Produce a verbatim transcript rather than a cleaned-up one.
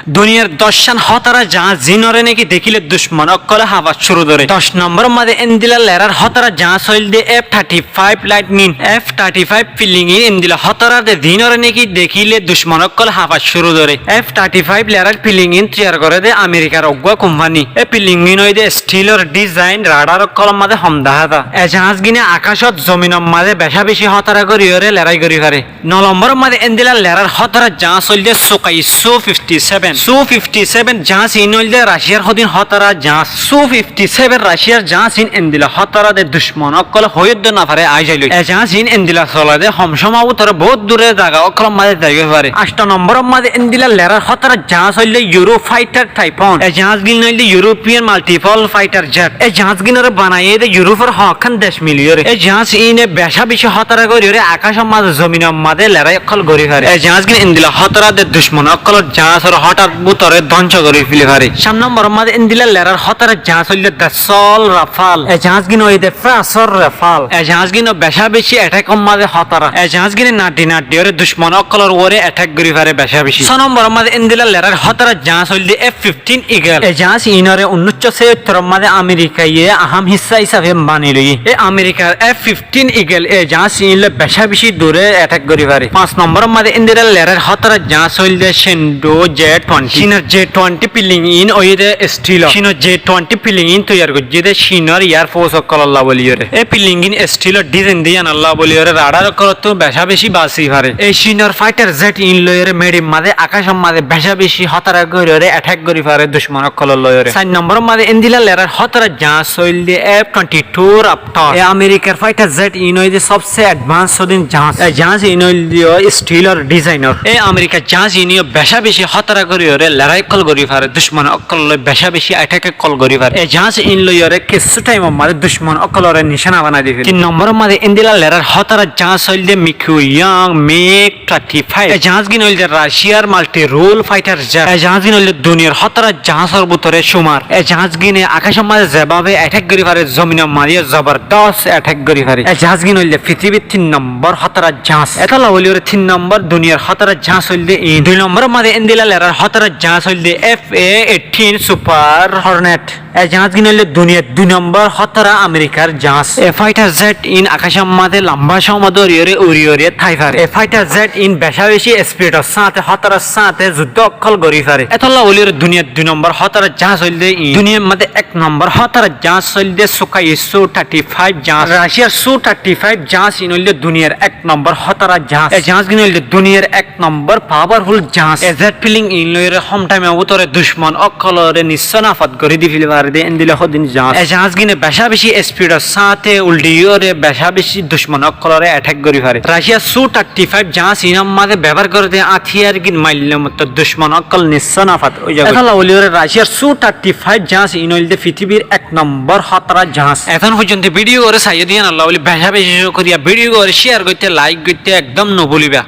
Duniyar doccán hótara jaáñs, ziínoré néki dekíle ducmon ókkolé hafa cúru dóre. Doc nombóror mazé endila lerar hótara jaáñs óilde F thirty five Lightning. F thirty five filingin endila hótara de, ziínoré néki dekíle ducmon ókkolé hafa cúru dóre. F thirty five lerar filingin toiyar goré de Amerikar uggúa kumpáni. E filingin óilde stilor dizain, radar ókkolor mazé hom dahá za. E jaáñsgine akácot, zominor mazé becá-becí hótara goríyoré lerái gorí fare. No lombóror mazé endila lerar hótara jaáñs óilde Sukhoi Su fifty seven. Su fifty seven jaáñs iín óilde Raciyar hódin hótara jaáñs. Su fifty seven Raciyar jaáñs iín endila hótara de ducmon ókkolé hoói uddúa nofaré aái zailói. E jaáñs iín endila solé de hom cómor bútore boóut dure zaga ókkolor mazé zaigói fare. Ancto nombóror mazé endila lerar hótara jaáñs óilde Eurofighter Typhoon. E jaáñsgin óilde European Multiple Fighter Jet. E jaáñsginoré banaiyé de Eurofor hoekkán dec miliyóre. E jaáñs iíne becá-becí hótara goríyoré akácor mazé, zominor mazé lerái ókkol gorí fare. E jaáñsgin endila hótara de ducmon ókkolór jaáñsor hótar bútore dóngco gorí feli fare. Saat nombóror mazé endila lerar hótara jaáñs óilde Dassault Rafale. E jaáñsgin óilde Frasor Rafale. E jaáñsgin becá-becí ethékor mazé hótara. E jaáñsgine naçi-naçiyóre ducmon ókkolór uore ethék gorí fare becá-becí. Só nombóror mazé endila lerar hótara jaáñs óilde F fifteen Eagle. E jaáñs iínoré unnúiccó siyóttoror mazé Amerikaye ahám hissá hísafe bani loiyé. E Amerikar F fifteen Eagle e jaáñs iín loi becá-becí dure ethék gorí fare. Fañs nombóror mazé endila lerar hótara jaáñs óilde Chinook J twenty. Chinor J twenty filing iín óiye de stilor. Chinor J twenty filing iín toiyar goijjé de Chinor Air Force ókkololla bóliyoré. E filingin stilor dizain de yíanolla bóliyoré radar ókkolóttu becá-becí basi fare. E Chinor fighter jet iín loiyoré meçir mazé, akácor mazé becá-becí hótara goríyoré ethék gorí fare ducmon ókkolór loiyoré. Sair nombóror mazé endila lerar hótara jaáñs óilde F twenty two Raptor. E Amerikar fighter jet iín óilde sobse advance hodin jaáñs. E jaáñs iín óilde yó stilor dizainor. E Amerikar jaáñs iíne yó becá-becí hótara goríyoré lerái ókkol gorí fare, ducmon ókkolór loi becá-becí ethék ókkol gorí fare. E jaáñs iín loiyoré kessú thaimor mazé ducmon ókkolóre nicána banai di fele. Tin nombóror mazé endila lerar hótara jaáñs óilde Mikoyan MiG thirty five. E jaáñsgin óilde Raciyar multi-role fighter jet. E jaáñsgin óilde duniyar hótara jaáñsor bútore cúmar. E jaáñsgine akácor mazé zebábe ethék gorí fare, zominor mazé yó zobordos ethék gorí fare. E jaáñsgin óilde fitibir tin nombór hótara jaáñs. Etólla bóliyoré tin nombór duniyar hótara jaáñs óilde iín. Dui nombóror mazé endila lerar hótara jaáñs óilde F A eighteen Super Hornet. E jaáñsgin óilde duniyar dui nombór hótara Amerikar jaáñs. E fighter jet iín akácor mazé lamba cómor dóriyoré uri uri tái fare. E fighter jet iín becá-becí spidor sáñte, hótarar sáñte zuddó ókkol gorí fare. Etólla bóliyoré duniyar dui nombór hótara jaáñs óilde iín. Duniyar mazé ek nombór hótara jaáñs óilde Sukhoi Su thirty five jaáñs. Raciyar Su thirty five jaáñs iín óilde duniyar ek nombór hótara jaáñs. E jaáñsgin óilde duniyar ek nombór powerful jaáñs. E jet filing iín loiyoré hom thaimor bútore ducmon ókkolóre nicána fat gorí di feli fare de endila hodin jaáñs. E jaáñsgine becá-becí spidor sáñte uldiyóre becá-becí ducmon ókkolóre ethék gorí fare. Raciyar Su thirty five jaáñs iínor mazé bebohár goré de átiyargin maille mottor ducmon ókkol nicána fat ói zagói. Etólla bóliyoré Raciyar Su thirty five jaáñs iín óilde fitibir ek nombór hótara jaáñs. Etón foijjonto bídiyo goré saiyó de yíanolla bóli becá-becí cúkuriya. Bídiyo goré ciyar goitté, laik goitté ekdóm no búliba.